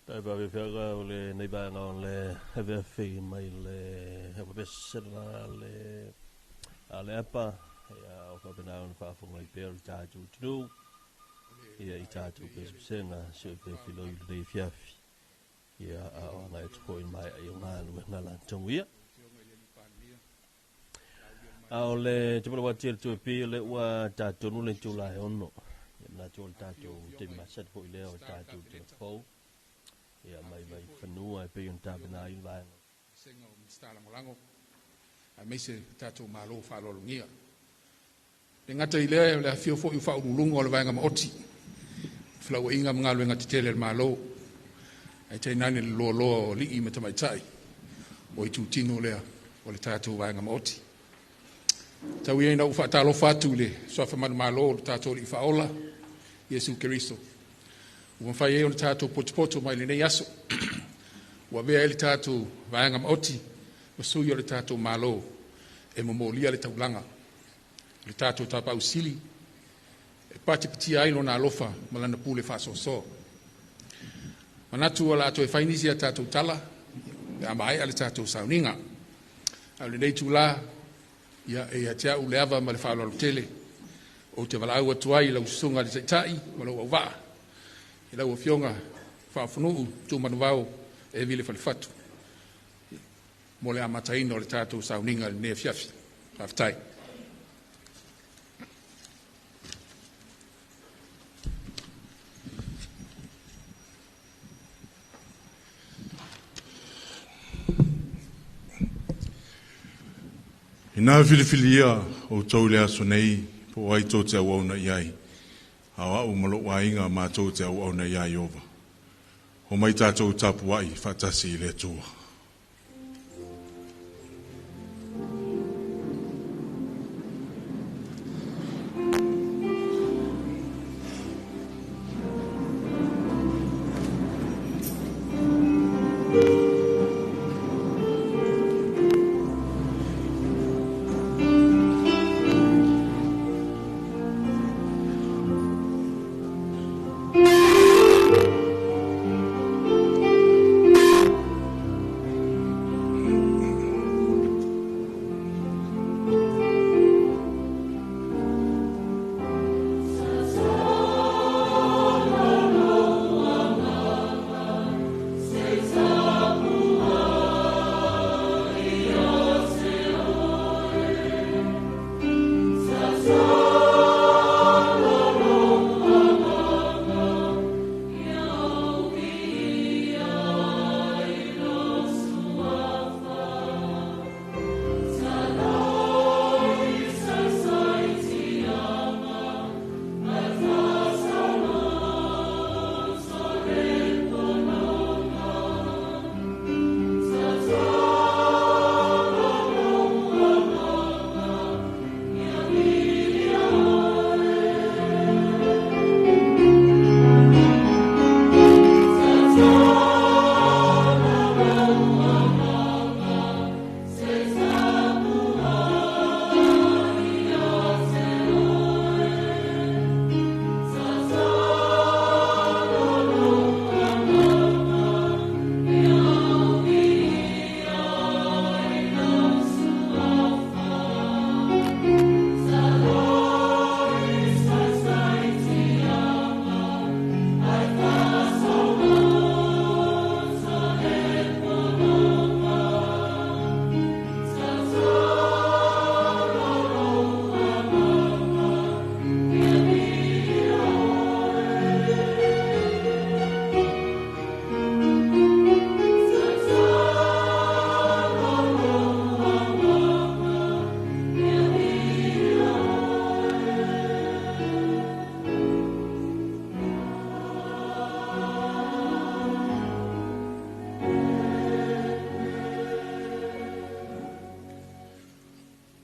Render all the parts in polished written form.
Tai faafiafiaga o lenei vaega o le afiafi mai le pese le a le apa ia o faapena ona faafofoga ai pea o le tatou atunuu ia i tatou pesepesega se o filoi i lenei afiafi ia a o agai atu foi i le maea i o galuega latou ia. A o le tupulaga atu i le tuapi o lea ua tatonu le itula e 6. Ia manatu o le tatou taimi masani foi lea o le tatou telefou ia mai mai fanua e pei ona tapena ai le vaega. Vasega o Minisita Lagolago aemaise tatou Malo faaaloalogia. Le gata i lea o le afio foi o faauluuluga o le Vaega Maoti, felauaiga ma galuega tetele a le Malo, ae tainane le loaloa o alii ma tamaitai o itutino lea o le tatou Vaega Maoti. Tau ia ina ou faatalofa atu i le suafa manumalo o le tatou Alii Faaola, Iesu Keriso, ua mafai ai ona tatou potopoto mai lenei aso, ua avea ai le tatou Vaega Maoti ma sui o le tatou Malo e momolia le taulaga, le tatou Tapaau Sili, e patipatia ai lona alofa ma lana pule faasoasoa. Manatu o le a toe fai nisi a tatou tala pe a maea le tatou sauniga. A o lenei itula, ia, e ia te au le ava ma le faaaloalo tele, ou te valaau atu ai i lau susuga i le Taitai ma lou auvaa, i lau Afioga Faafunuu Tuumanuvao e Vile Falefatu, mo le amataina o le tatou sauniga i lenei afiafi. Faafetai. Ina filifilia outou i le aso nei, po o ai tou te auauna i ai, a o au ma lou aiga matou te auauna ia Ieova. O mai tatou tapuai faatasi i le Atua.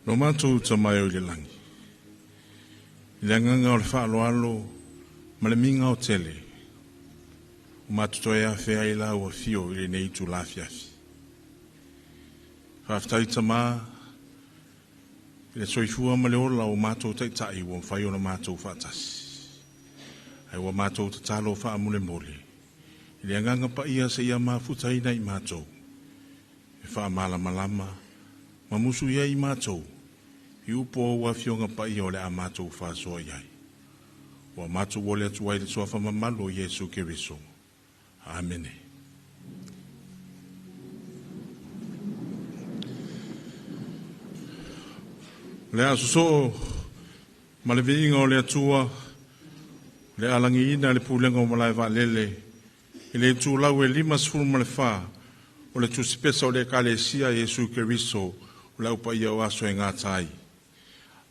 No matou tamae o i le lagi, i le agaga o le faaaloalo ma le miga o tele, o matou toe afea ai lau afio i lenei itula afiafi. Faafetai Tama i le soifua ma le ola o matou taitai ua mafai ona matou faatasi. Ai ua matou tatalo faamolemole, I le agaga paia seia mafutaina i matou, e faamalamalama ma musu i ai i matou i upu o ou Afioga paia o le a matou faasoa i ai. Ua matou ole atu ai i le suafa mamalu o Iesu Keriso. Amene. O le a sosoo ma le viiga o le Atua, le alagiina le pulega o malae vaalele i le itulau e 54 o le tusipesa o le Ekalesia Iesu Keriso o le Au Paia o Aso e Gata ai.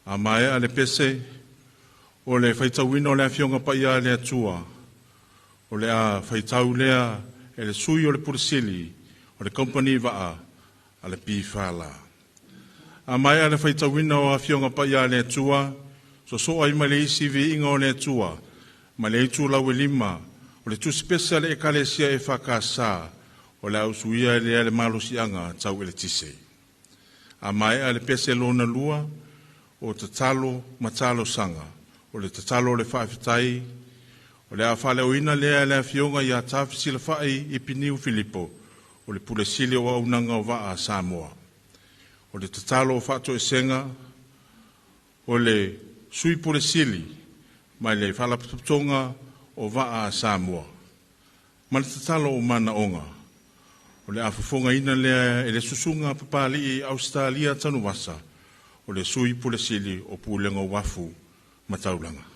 A maea le pese o le faitauina o le Afioga Paia a le Atua, o le a faitau lea e le sui o le Pule Sili o le Kamupani Vaa a le PFL. A maea le faitauina o Afioga Paia a le Atua, sosoa ai ma le isi viiga o le Atua, ma le itulau e 5 o le tusipesa a le Ekalesia EFKS, o le a usuia lea le malosiaga tau eletise. A maea le pese lona lua o tatalo ma talosaga, o le tatalo o le faafetai, o le a faaleoina lea le afioga ia Tafesilafai i Piniu Filipo, o le Pule Sili o Auaunaga o Vaa a Samoa. O le tatalo o faatoesega, o le Sui Pule Sili mai le Faalapotopotoga o Vaa a Samoa, ma le tatalo o manaoga, o le a fofogaina lea e le susuga Papali'i Ausetalia Tanuvasa, o le Sui Pule Sili o Pulega o Uafu ma Taulaga.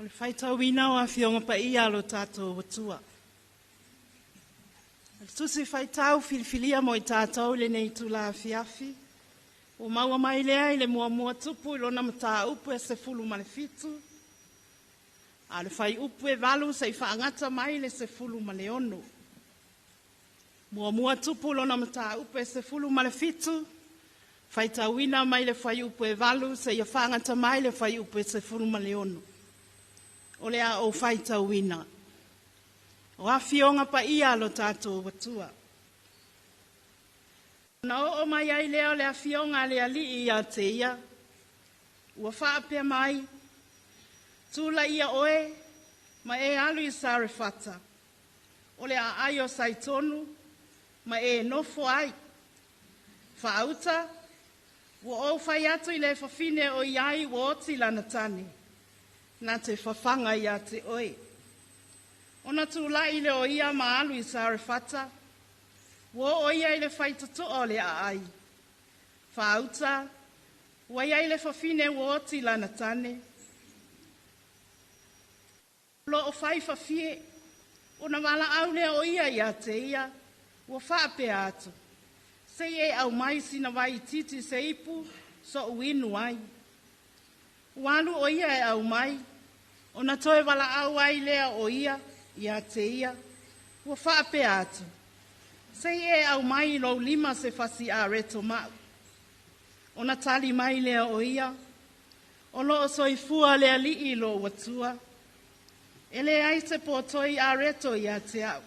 O le faitauina o afioga paia a lo tatou Atua. O le tusi faitau filifilia mo i tatou i lenei itula afiafi, ua maua mai lea i le muamua tupu i lona mataupu e 17, a o le fuaiupu e 8 seia faagata mai le 16. Muamua tupu lona mataupu e 17, faitauina mai le fuaiupu e 8 seia faagata mai le fuaiupu e 16. O le a ou faitauina. O afioga paia a lo tatou Atua. Ona oo mai ai lea o le afioga a le alii ia te ia, ua faapea mai, Tulaia oe, ma e alu i Sarefata, o le aai o Saitonu, ma e nofo ai. Faauta, ua ou fai atu i le fafine o i ai ua oti lana tane, na te fafaga ia te oe. Ona tulai lea o ia ma alu i Sarefata, ua oo ia i le faitotoa o le aai. Faauta, ua i ai le fafine ua oti lana tane. O lo o fai fafie, ona valaau lea o ia ia te ia, ua faapea atu, se i e aumai sina vai itiiti i se ipu, so'u inu ai. Ua alu o ia e aumai, ona toe valaau ai lea o ia ia te ia, ua faapea atu, se i e aumai i lou lima se fasi areto ma'u. Ona tali mai lea o ia, o loo soifua le alii lou Atua, e leai se potoi areto ia te au.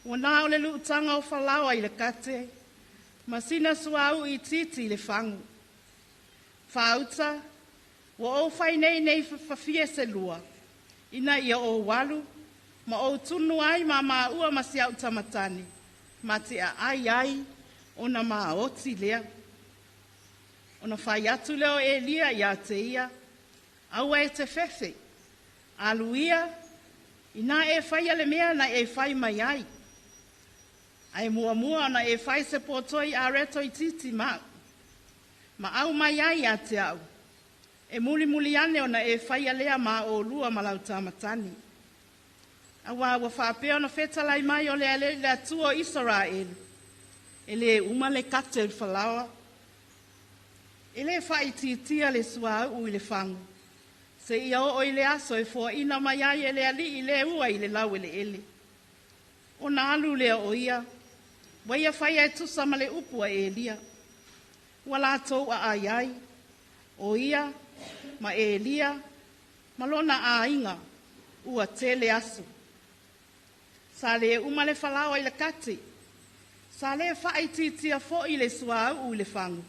Ua na o le luutaga o falaoa i le kate, ma sina suauu itiiti i le fagu. Faauta, ua ou fai nei nei fafie se lua, ina ia ou alu, ma ou tunu ai ma maua ma si au tamatane, ma te aai ai, ona maoti lea. Ona fai atu lea o Elia ia te ia, aua e te fefe, alu ia, ina e faia le mea na e fai mai ai. Ae muamua ona e fai se potoi areto itiiti ma'u, ma aumai ai ia te au, e mulimuli ane ona e faia lea ma olua ma lau tamatane. Auā ua faapea ona fetalai mai o le alii le Atua o Isaraelu, e lē uma le kate o le falaoa, e lē faaitiitia le suauu i le fagu, seia oo i le aso e foaina mai ai e le alii le ua i le laueleele. Ona alu lea o ia, ua ia faia e tusa ma le upu a Elia. Ua latou aai ai, o ia ma Elia ma lona aiga, ua tele aso. Sa le uma le falaoa i le kate, sa le faaitiitia foi le suauu i le fagu,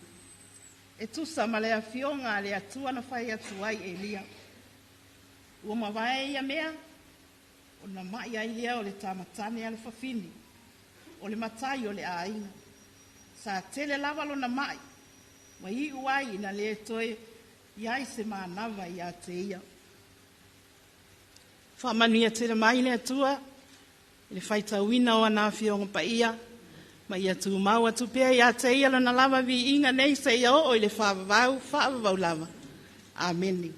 e tusa ma le afioga a le Atua na fai atu ai Elia. Ua mavae ia mea, ona mai ai lea o le tamatane a le fafine, o le matai o le aiga. Sa tele lava lona mai, ma iu ai ina le toe i ai se manava ia te ia. Faamanuia tele mai le Atua i le faitauina o ana afioga paia, ma ia tumau atu pea ia te ia lona lava viiga nei seia oo i le faavavau, faavavau lava. Amene.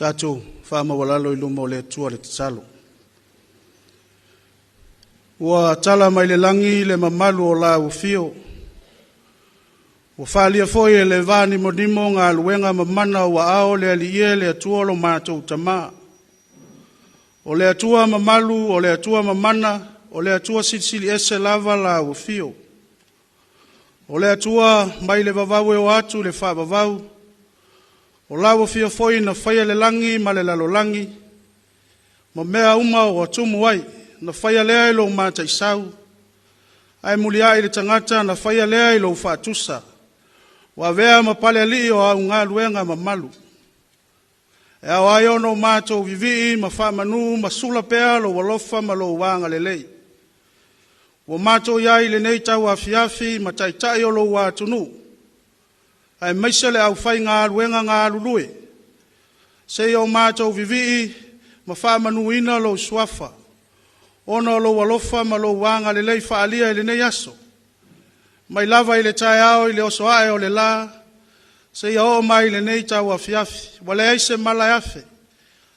Tatou faamaualalo i luma o le Atua le tatalo. Ua tala mai le lagi le mamalu o lau afio. Ua faaalia foi e le vanimonimo galuega mamana ua ao le Alii e le Atua lo matou Tamā. O le Atua mamalu, o le Atua mamana, o le Atua silisili ese lava lau afio. O le Atua mai le vavau e oo atu i le faavavau, o lau afio foi na faia le lagi ma le lalolagi, ma mea uma ua tumu ai, na faia lea i lou mataisau, ae muliai le tagata na faia lea i lou faatusa, ua avea ma palealii o au galuega mamalu. E ao ai ona o matou vivii ma faamanu ma sula pea lou alofa ma lou agalelei. Ua matou i ai lenei tauafiafi ma taitai o lou atunuu, aemaise le aufaigaluega galulue, seia o matou vivii ma faamanuina lou suafa, ona o lou alofa ma lou agalelei faaalia i lenei aso. Mai lava i le taeao i le oso ae o le la, seia oo mai i lenei tauafiafi, ua leai se mala e afe,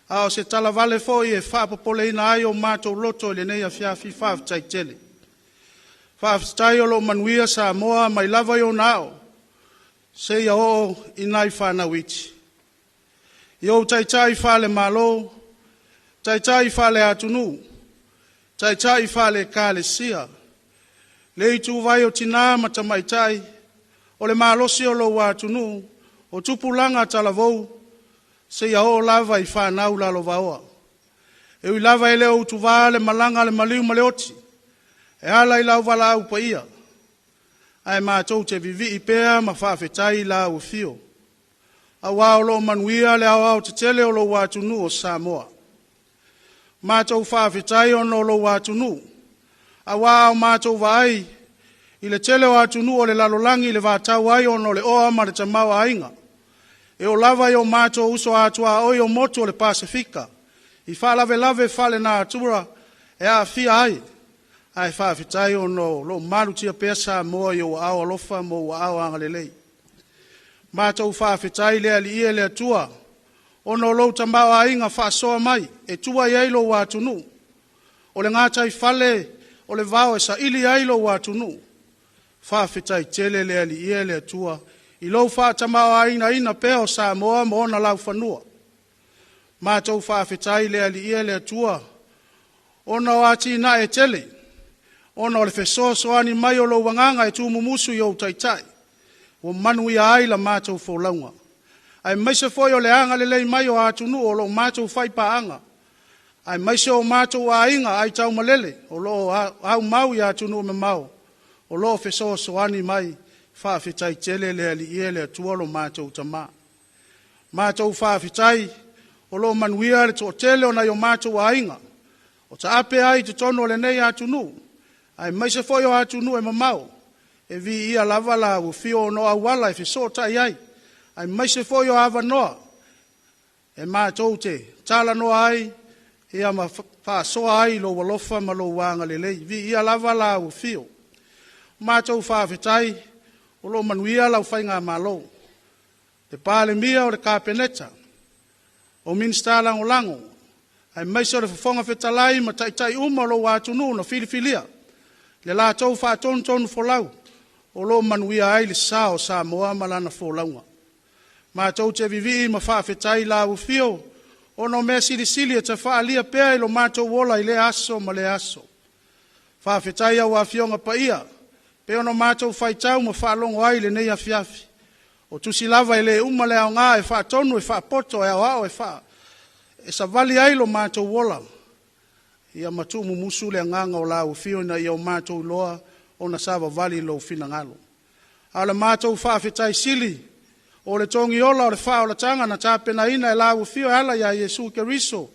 a o se talavale foi e faapopoleina ai o matou loto i lenei afiafi faafetai tele. Faafetai o loo manuia Samoa mai lava i ona ao, seia oo i nai fanau iti. I ou taitai faale-Malo, taitai faale-atunuu, taitai faale-Ekalesia, le ituvai o tinā ma tamaitai, o le malosi o lou atunuu, o tupulaga talavou, seia oo lava i fanau lalovaoa. E ui lava e le o utuvā le malaga a le maliu ma le oti, e ala i lau valaau paia, ae matou te vivii pea ma faafetai i lau afio, auā o loo manuia le aoao tetele o lou atunuu o Samoa. Matou faafetai ona o lou atunuu, auā a o matou vaai i le tele o atunuu o le lalolagi i le vatau ai ona o le oa ma le tamaoaiga, e oo lava i o matou uso a tuaoi o motu o le Pasefika, i faalavelave faalenatura e aafia ai, ae faafetai ona o loo malutia pea Samoa i ou aao alofa ma ou aao agalelei. Matou faafetai le Alii e le Atua, ona o lou tamaoaiga faasoa mai e tua i ai lou atunuu. O le gataifale o le vao e saili ai lou atunuu. Faafetai tele le Alii e le Atua i lou faatamaoaigaina pea o Samoa ma ona laufanua. Matou faafetai le Alii e le Atua, ona o atinae e tele, ona o le fesoasoani mai o lou agaga e tumumusu i ou taitai, ua manuia ai la matou folauga. Aemaise foi o le agalelei mai o atunuu o loo matou faipaaga, aemaise o matou aiga aitaumalele o loo aumau i atunuu mamao, o loo fesoasoani mai. Faafetai tele le Alii e le Atua lo matou Tamā. Matou faafetai o loo manuia le toatele o nai o matou aiga, o taape ai i totonu o lenei atunuu, aemaise foi o atunuu e mamao, e viia lava lau afio ona o auala e fesootai ai, aemaise foi o avanoa e matou te talanoa ai ia ma faasoa ai lou alofa ma lou agalelei. Viia lava lau afio. Matou faafetai o loo manuia lau faigamalo, le Palemia o le Kapeneta, o Minisita Lagolago, aemaise o le Fofoga Fetalai ma taitai uma o lou atunuu na filifilia, le latou faatonutonu folau, o loo manuia ai le sa o Samoa ma lana folauga. Matou te vivii ma faafetai i lau afio, ona o mea silisili e te faaalia pea i lo matou ola i lea aso ma lea aso. Faafetai au Afioga Paia, pei ona matou faitau ma faalogo ai i lenei afiafi. O tusi lava e le uma le aoga e faatonu e faapoto e aoao e savali ai lo matou ola, ia ma tuumumusu le agaga o lau afio ina ia o matou iloa ona savavali i lou finagalo. A o le matou faafetai sili, o le togiola o le faaolataga na tapenaina e lau afio e ala ia Iesu Keriso,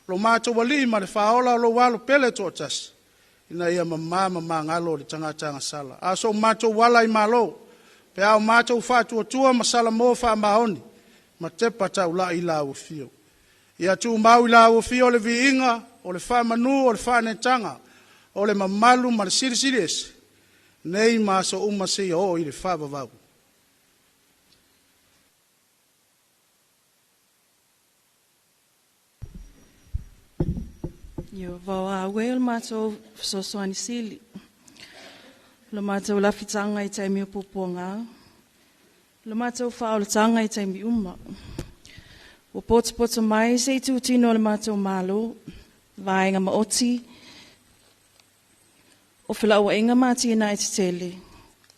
lo matou Alii ma le Faaola o lou alo pele toatasi, ina ia mamā ma magalo le tagata agasala. A so matou ala i malo, pe a o matou faatuatua ma salamo faamaoni, ma tepa taulai i lau afio. Ia tumau i lau afio le viiga, o le faamanu, o le faanetaga, o le mamalu ma le silisili ese, nei ma aso uma seia oo i le faavavau. Io vao a ue o le matou fesoasoani sili. Lo matou lafitaga i taimi o puapuaga. Lo matou faaolataga i taimi uma. Ua potopoto mai se itutino o le matou Malo, vaega maoti, o felauaiga ma atinae tetele,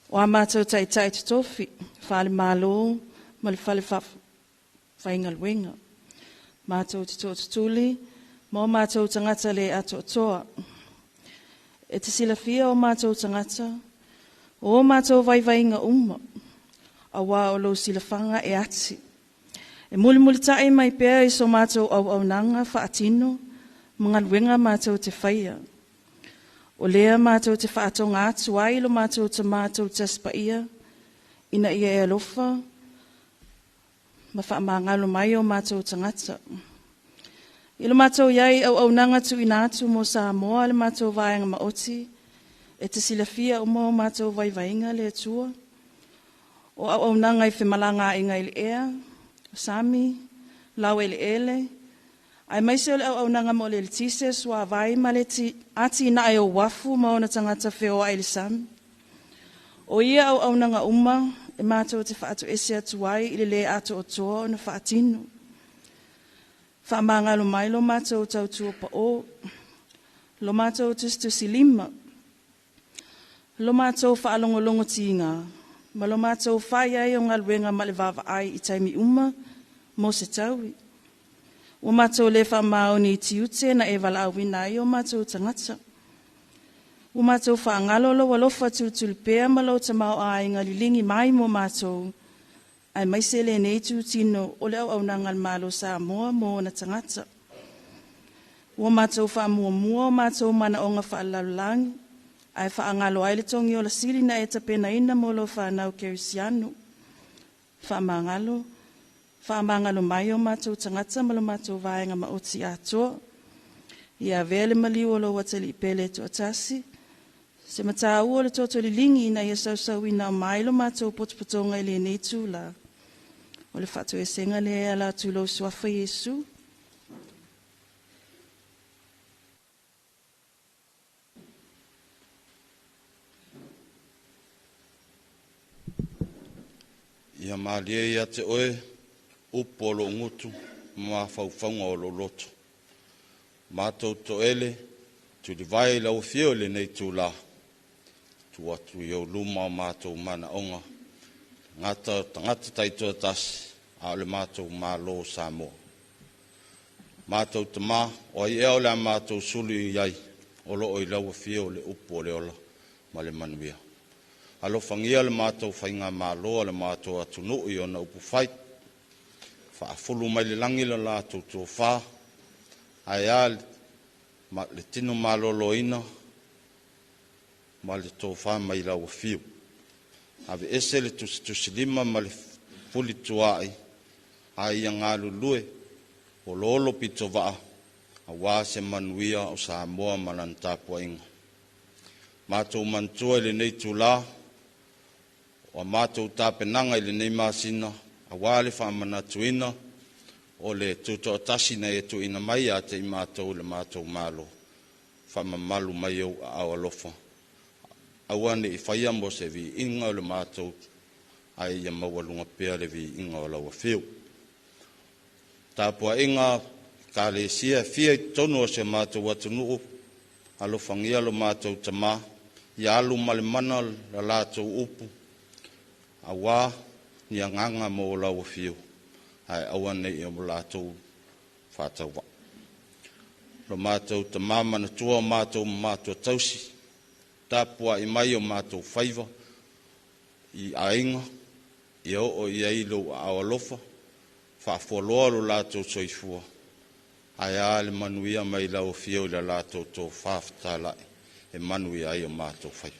o a matou taitai totofi, fale malo ma le fale faigaluega. Matou te tootutuli ma o matou tagata le atoatoa. E te silafia o matou tagata, o matou vaivaiga uma, auā o lou silafaga e ati. E mulimulitai mai pea i so matou auaunaga faatino ma galuega matou te faia. O lea matou te faatoga atu ai lo matou Tama Tausi Paia, ina ia e alofa ma faamagalo mai o matou tagata. I lo matou iai auaunaga tuuina atu mo Samoa le matou vaega maoti, e te silafia uma o matou vaivaiga le Atua. O auaunaga i femalagaaiga i le ea, sami, laueleele, aemaise o le auaunaga mo le eletise, suavai ma le atinae o uafu ma ona tagata feoai i le sami. O ia auaunaga uma e matou te faatoese atu ai i le le atoatoa ona faatino. Faamagalo mai lo matou tautua pao, lo matou tusitusilima, lo matou faalogologo tiga, ma lo matou fai ai o galuega ma le vaavaai i taimi uma mo se taui. Ua matou le faamaoni i tiute na e valaauina ai o matou tagata. Ua matou faagalo lou alofa tulutulupea ma lou tamaoaiga liligi mai mo matou, aemaise lenei itutino o le auaunaga a le Malo Samoa mo ona tagata. Ua matou faamuamua o matou manaoga faalelalolagi, ae faagalo ai le togiola sili na e tapenaina mo lou fanau kerisiano. Faamagalo, faamagalo mai o matou tagata ma lo matou vaega maoti atoa. Ia avea le maliu o lou atalii pele e toatasi, se mataua o le toto liligi ina ia sausauina mai lo matou potopotoga i lenei itula. O le faatoesega lea e ala atu i lou suafa Iesu. Ia malie ia te oe upu o lou gutu ma mafaufauga o lou loto. Matou toele tulivae i lau afio i lenei itula, tuu atu i ou luma o matou manaoga, gata o tagata taitoatasi, a o le matou Malo o Samoa. Matou Tama, o ai ea o le a matou sulu i ai, o lo o i lau afio le upu o le ola ma le manuia. Alofagia le matou faigamalo a le matou atunuu i ona upufai, faafulu mai le lagi le latou tofa, ae a le tino maloloina ma le tofa mai lau afio. Aveese le tusitusilima ma le fulitua'i, a ia galulue oloolo pitovaa aua se manuia o Samoa ma lana tapuaiga. Matou manatua i lenei itula o a matou tapenaga i lenei masina aua le faamanatuina o le tutoatasi na e tuuina mai ia te i matou le matou Malo, faamamalu mai ou aao alofa. Aua ne i faia mo se viiga o le matou, ae ia maualuga pea le viiga o lau afio. Tapuaiga Ekalesia e fia i totonu o si o matou atunuu, alofagia lo matou Tama, ia alu ma le mana la latou upu, aua ni agaga mo lau afio, ae aua ne i o latou faatauvaa. Lo matou Tama manatua o matou matua tausi, tapuai mai o matou faiva i aiga, ia oo i ai lou aao alofa, faafualoa lo latou soifua, ae a le manuia mai lau afio i le latou tofa fetalai e manuia ai o matou faiva.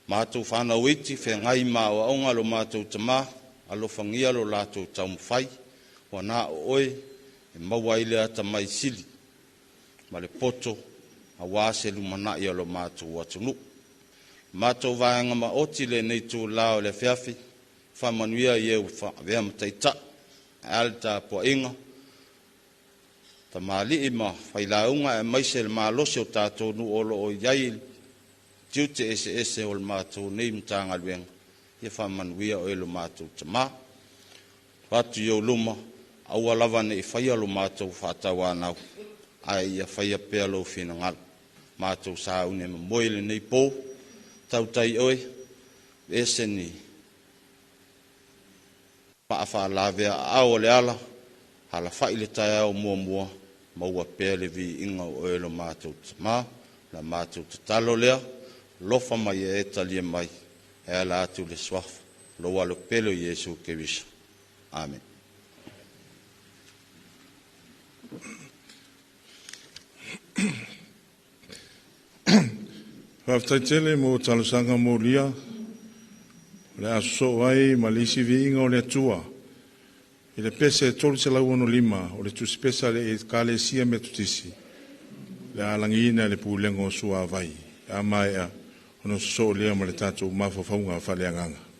Matou fanau iti feagai ma aoaoga lo matou Tama, alofagia lo latou taumafai, ua na o oe e maua ai le atamai sili ma le poto aua se lumanai o lo matou atunuu. Matou vaega maoti lenei itula o le afiafi, faamanuia i e ua avea ma taitai, ae a le tapuaiga. Tamalii ma failauga aemaise le malosi o tatou nuu o loo i ai tiute eseese o le matou nei Matagaluega. Ia faamanuia oe lo matou Tamā. Atu i ou luma, aua lava ne i faia lo matou faatauanau, ae ia faia pea lou finagalo. Matou sauni e momoe i lenei po, tautai oe, ese ni faafaalavea aao o le ala, alafai le taeao muamua, maua pea le viiga o oe lo matou Tamā. La matou tatalo lea, lofa mai e talia mai, e ala atu le suafa, lou alo pele o Iesu Keriso. Amen. Faafetai tele mo talosaga molia o le aso soo ai ma le isi viiga o le Atua i le pese 365 o le tusipesa le Ekalesia Metotisi le alagiina le pulega o suavai a maea ona sosoo lea ma le tatou mafaufauga faaleagaga.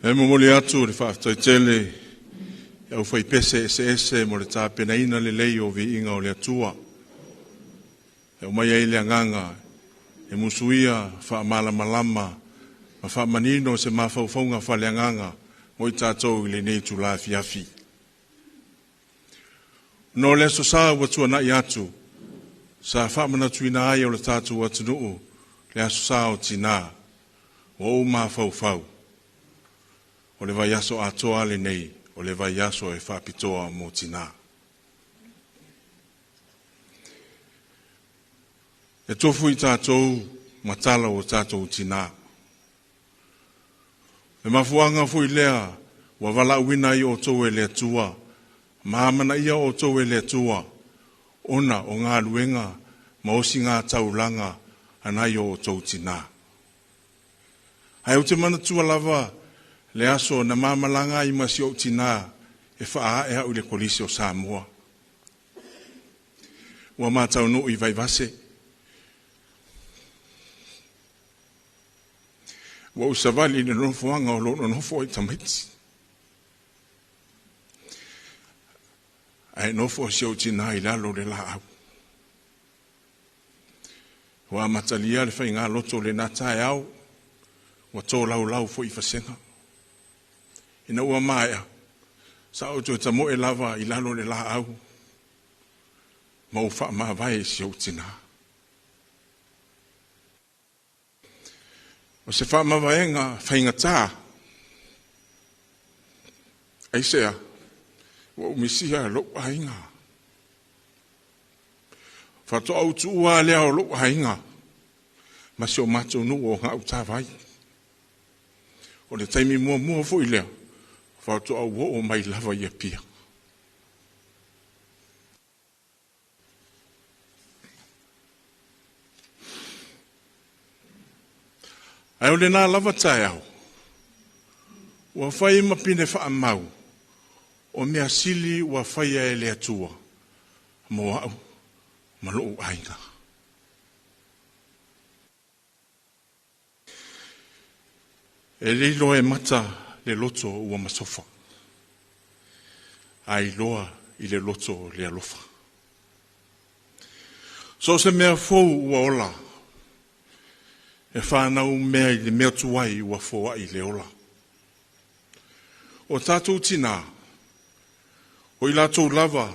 E momoli atu le faafetai i aufaipese eseese mo le tapenaina lelei o viiga o le Atua. E aumai ai le agaga e musuia faamalamalama ma faamanino se mafaufauga faaleagaga mo i tatou i lenei itula afiafi. No le aso Sa ua tuana'i atu, sa faamanatuina ai o le tatou atunuu le aso Sa o Tinā, ua ou mafaufau, o le vaiaso atoa lenei, o le vaiaso e faapitoa mo tinā. E tofu i tatou ma tala o tatou tinā. Le mafuaaga foi lea ua valaauina ai outou e le Atua, ma amanaia outou e le Atua, ona o galuega ma osiga taulaga a nai o outou tinā. Ae ou te manatua lava le aso na ma malaga ai ma si ou tinā e faaae au i le Kolisi o Samoa. Ua mataunuu i Vaivase. Ua ou savali i le nofoaga o lo o nonofo ai tamaiti. Ae nofo si ou tinā i lalo o le laau. Ua amatalia le faigalotu o lena taeao, ua tolaulau foi i vasega. Ina ua maea, sa ou toe tamoe lava i lalo o le laau, ma ou faamavae i si ou tinā. O se faamavaega faigata, aisea, ua ou misia lou aiga. Faatoa ou tuua lea o lou aiga, ma si o matou nuu o Gautavai. O le taimi muamua foi lea, faatoa ou oo mai lava i Apia. Ae o lena lava taeao, ua fai ma pine faamau, o mea sili ua faia e le Atua, mo au ma lou aiga. E lilo e mata le loto ua masofa, a iloa i le loto le alofa. So se mea fou ua ola, e whanau mea i le mea tuai ua foai le ola. O tātou tinā, o i latou lava,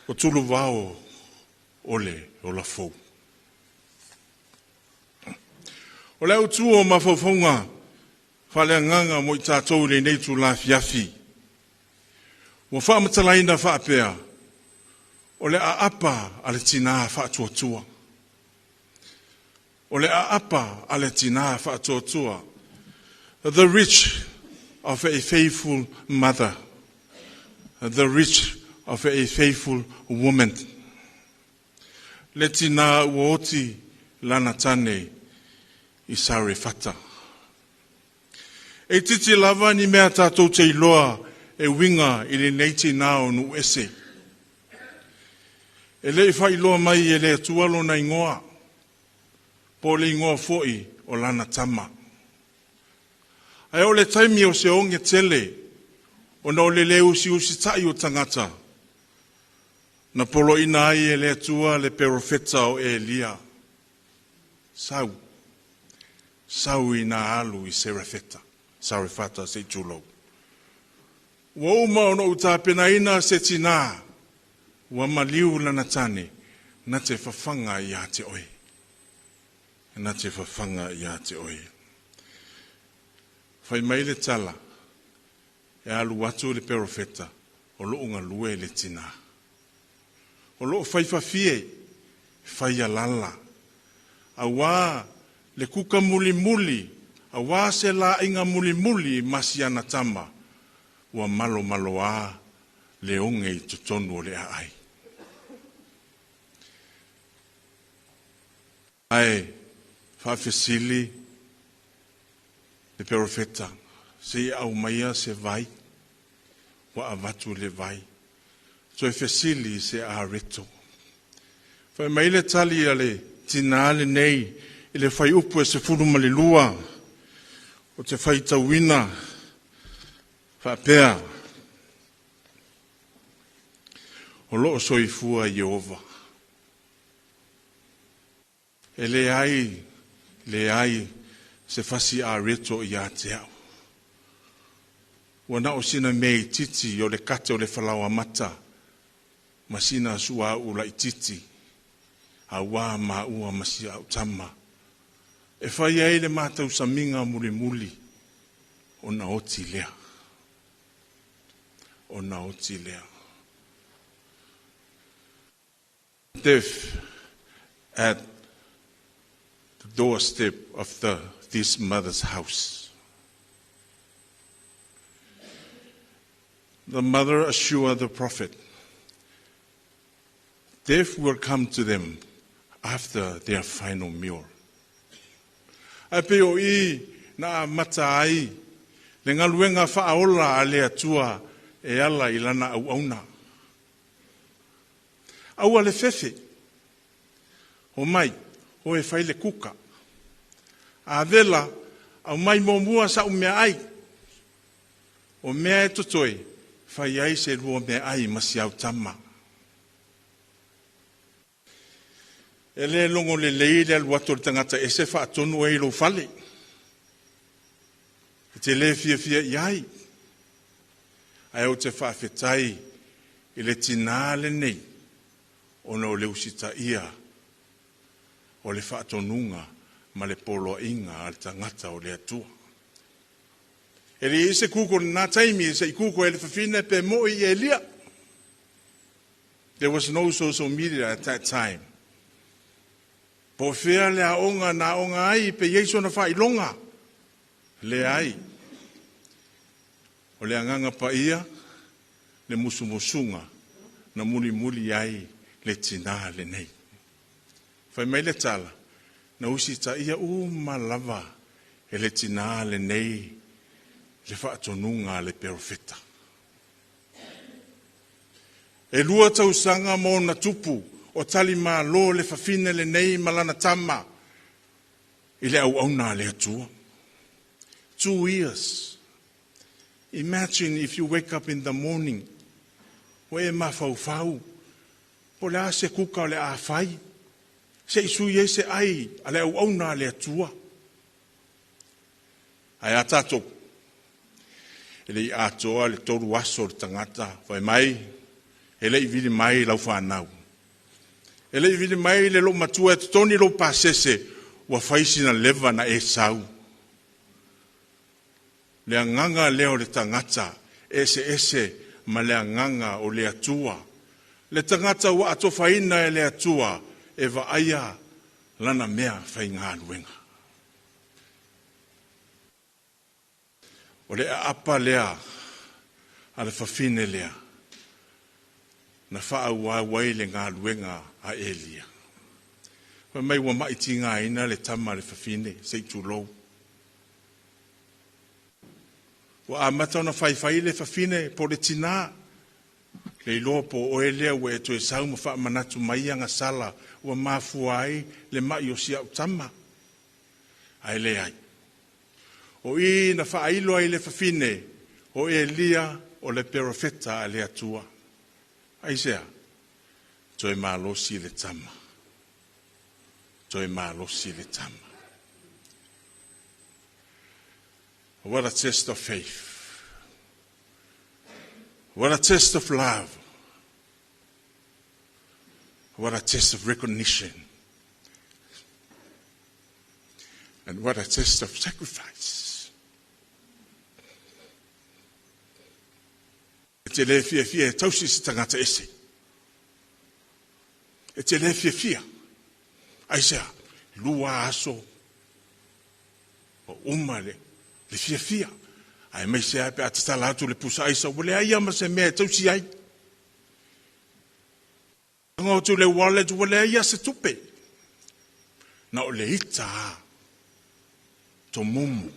o tuluvao o le ola fou. O le autu o mafaufauga faaleagaga mo i tatou i lenei itula afiafi. Ua faamatalaina faapea, o le aapa a le tinā faatuatua. O le aapa a le tinā faatuatua. The reach of a faithful mother. The reach of a faithful woman. Le tinā ua oti lana tane i Sarefata. E titi lava ni mea tātou te iloa e uiga i lenei tinā o Nuuese. E le i faailoa mai e le Atua lona igoa, po o le igoa foi o lana tama. Ae o le taimi o se oge tele, ona o le le usiusitai o tagata, na poloaiina ai e le Atua le perofeta o Elia. Sau, sau ina alu i Serefeta, Sarefata se i tulou. Ua uma ona ou tapenaina se tinā, ua maliu lana tane, na te fafaga ia te oe. Na te fafaga ia te oe. Fai mai le tala, e alu atu le perofeta, o loo galue le tinā. O loo faifafie, fai alala. Auā le kuka mulimuli, auā se laaiga mulimuli ma si ana tama, ua malomaloā le oge i totonu o le aai. Ae faafesili le perofeta, se i aumaia se vai, ua avatu le vai. Toe fesili se areto. Fai mai le tali a le tinā lenei i le fuaiupu e 12. Ou te faitauina faapea, O loo soifua Ieova. E leai, leai se fasi areto ia te au. Ua na o sina mea itiiti o le kate o le falaoa mata ma sina suauu laitiiti auā maua ma si au tama. E fai ai le matau samiga mulimuli ona oti lea. Ona oti lea. Death at the doorstep of this mother's house. The mother assured the prophet, death will come to them after their final meal. Ae pei o i na amata ai le galuega faaola a le Atua e ala i lana auauna. Aua le fefe. Omai, o e fai le kuka. Avela, aumai muamua sa'u meaai. O mea e totoe, fai ai se lua meaai ma si au tama. E le logo lelei le alu atu o le tagata ese faatonu ai i lou fale. E te le fiafia i ai. Ae ou te faafetai i le tinā lenei ona o le usitaia o le faatonuga ma le poloaiga a le tagata o le Atua. E le i ai se Google i lena taimi, se i Google e le fafine pe moi i Elia. There was no social media at that time. Po o fea le aoga na aoga ai pe i ai sona faailoga? Leai. O le agaga paia, le musumusuga na mulimuli ai le tinā lenei. Fai mai le tala, na usitaia uma lava e le tinā lenei le faatonuga a le perofeta. E 2 tausaga ma ona tupu o talimalo le fafine lenei ma lana tama i le auauna a le Atua. 2 years. Imagine if you wake up in the morning, ua e mafaufau, po le a se kuka o le a fai, se i sui ai se ai a le auauna a le Atua. Ae a tatou, e le i atoa le 3 aso o le tagata, fai mai, e le i vili mai lau whanau. E le i vili mai le lou matua e totogi lou pasese, ua fai sina leva na e sau. Le agaga lea o le tagata, e ese ese ma le agaga o le Atua. Le tagata ua atofaina e le Atua e vaaia lana mea faigaluega. O le aapa lea a le fafine lea, na faaauau ai le galuega a Elia. Fai mai ua mai tigaina le tama a le fafine, se i tulou. Ua amata ona faifai le fafine po le tinā. Le iloa po o oe lea ua e toe sau ma faamanatu mai agasala ua mafua ai le mai o si au tama. Ae leai. O i na faailo ai le fafine o Elia o le perofeta a le Atua. Aisea, toe malosi le tama. Toe malosi le tama. What a test of faith. What a test of love. What a test of recognition. And what a test of sacrifice. E te le fiafia e tausi se tagata ese. E te le fiafia. Aisea, 2 aso o uma le fiafia. Aemaise ai pe a tatala atu le pusa aisa, ua leai ia ma se mea e tausi ai. Tago atu le wallet, ua leai ia se tupe. Na o le ita a. Tomumu.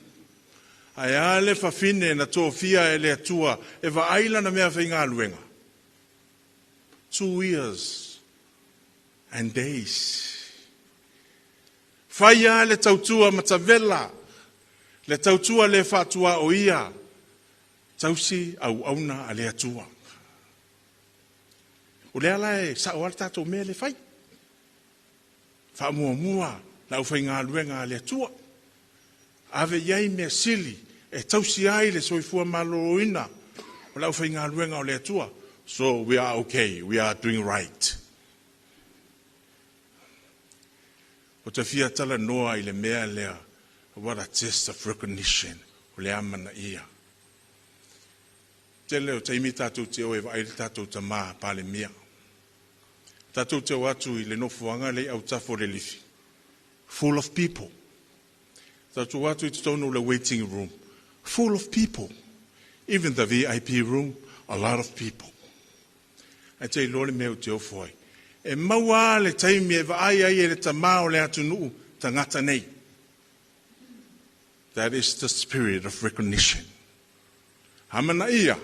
Ae a le fafine na tofia e le Atua e vaai lana mea faigaluega. 2 years and days. Fai a le tautua matavela. Le tautua le faatua o ia, tausi auauna a le Atua. O le ala e sao ala tātou mea le fai. Faamuamua le aufaigaluega a le Atua. Ave i ai mea sili e tausi ai le soifua maloloina o le aufaigaluega o le Atua. So we are okay, we are doing right. O te fia talanoa i le mea lea, what a test of recognition, o le amanaia. Tele o taimi tātou te o e vaai le tātou tamā Palemia. Tātou te o atu i le nofoaga le autafa o le lifi. Full of people. Tātou atu i totonu o le waiting room. Full of people. Even the VIP room, a lot of people. Ae te iloa le mea ou te ofo ai. E maua le taimi e vaai ai e le tamā o le atunuu tagata nei. That is the spirit of recognition. Amanaia.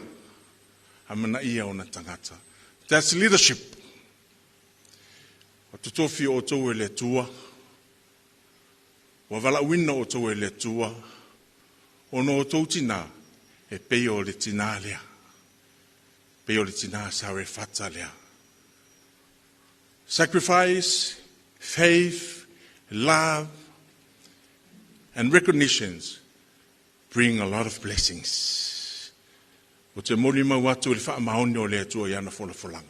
Amanaia ona tagata. That's leadership. Ua totofi outou e le Atua. Ua valaauina outou e le Atua. Ona o outou tinā, e pei o le tinā lea. Pei o le tinā Sarefata lea. Sacrifice, faith, love, and recognitions bring a lot of blessings. O te molimau atu i le faamaoni o le Atua i ana folafolaga.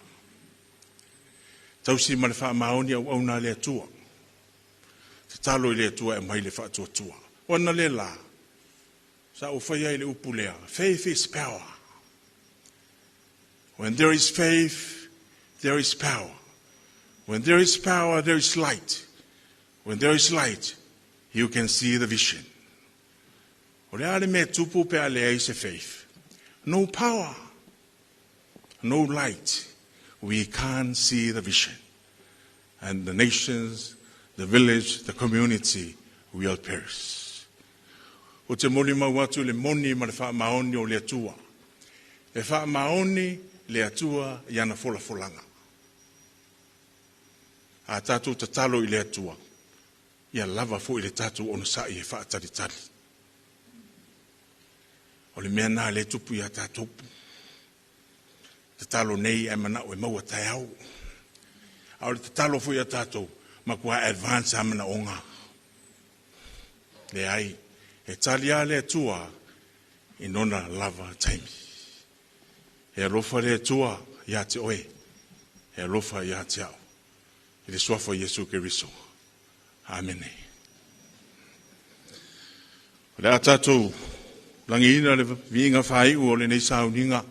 Tausi ma le faamaoni auauna a le Atua. Tatalo i le Atua e aumai le faatuatua. O ana le la, sa ou faia ai le upu lea, faith is power. When there is faith, there is power. When there is power, there is light. When there is light, you can see the vision. O le a le mea tupu pe a leai se faith? No power, no light. We can't see the vision. And the nations, the village, the community will perish. O te molimau atu le moni ma le faamaoni o le Atua. E faamaoni le Atua i ana folafolaga. A tātou tatalo i le Atua, ia lava foi le tātou onosai e faatalitali. O le mea nā le tupu ia tātou. Tatalo nei e manao e maua taeao. A o le tatalo foi ia tātou, matua advance a manaoga. Leai, e tali a le Atua i nona lava taimi. E alofa le Atua ia te oe, e alofa ia te au. I le suafa o Iesu Keriso. Amene. O le a tātou lagiina le viiga faaiu o lenei sauniga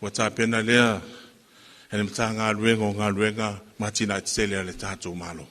ua tapena lea e le Matagaluega o Galuega ma Atinae Tetele a le tatou Malo.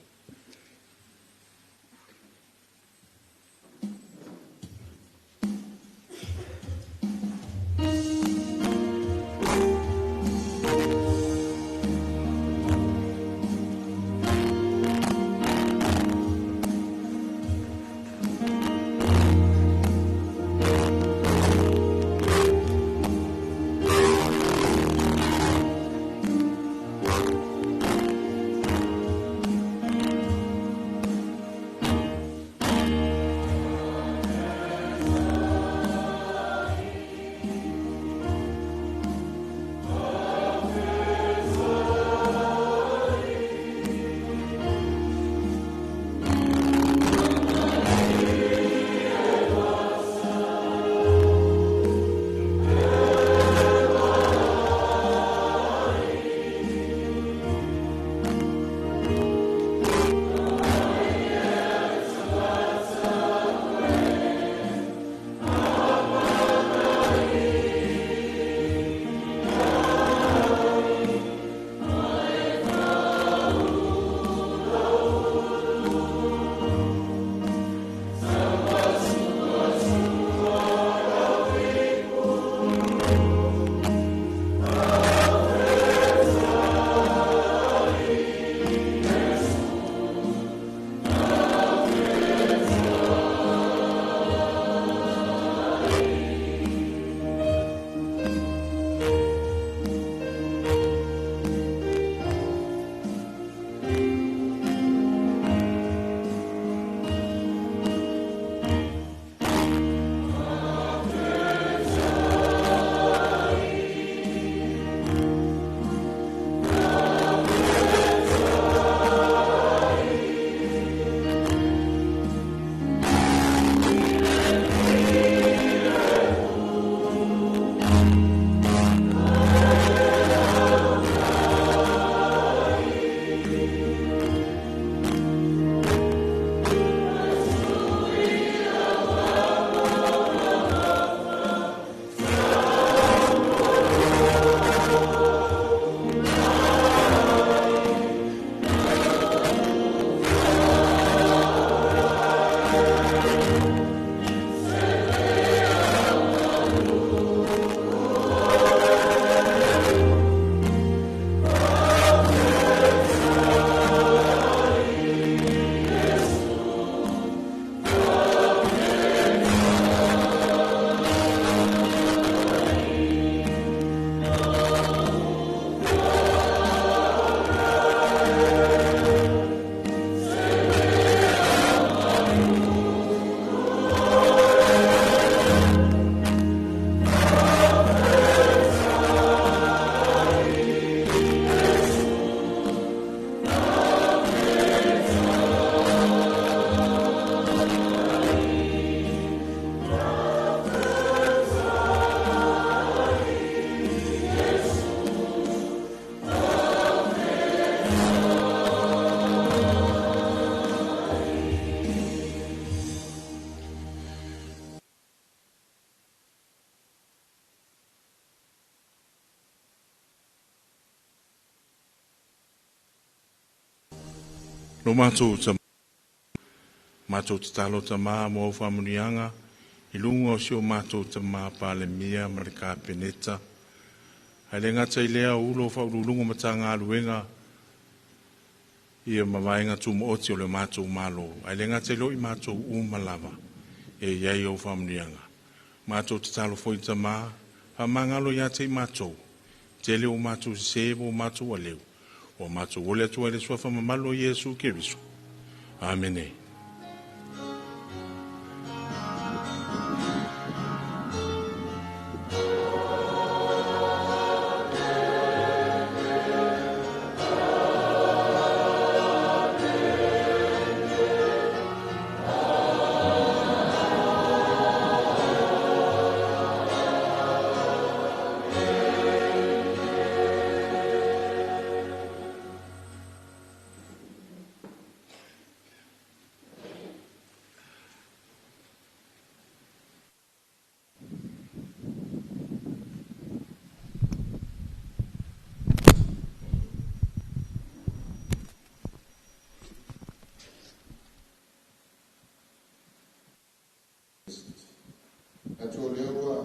Lo matou matou tatalo tamā mo au faamuniaga i luga o si o matou tamā Palemia ma le Kapeneta. Ae le gata i lea o ulo o faauluuluga Matagaluega ia ma vaega tumaoti o le matou Malo. Ae le gata i lea o i matou uma lava e i ai au faamuniaga. Matou tatalo foi tamā, faamagalo ia te i matou, tele o matou sesē ma o matou aleu, ua matou ole atu ai le suafa mamalu o Iesu Keriso. Amene. Atu o lea ua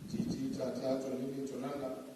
titi tātā tō nini tōnana.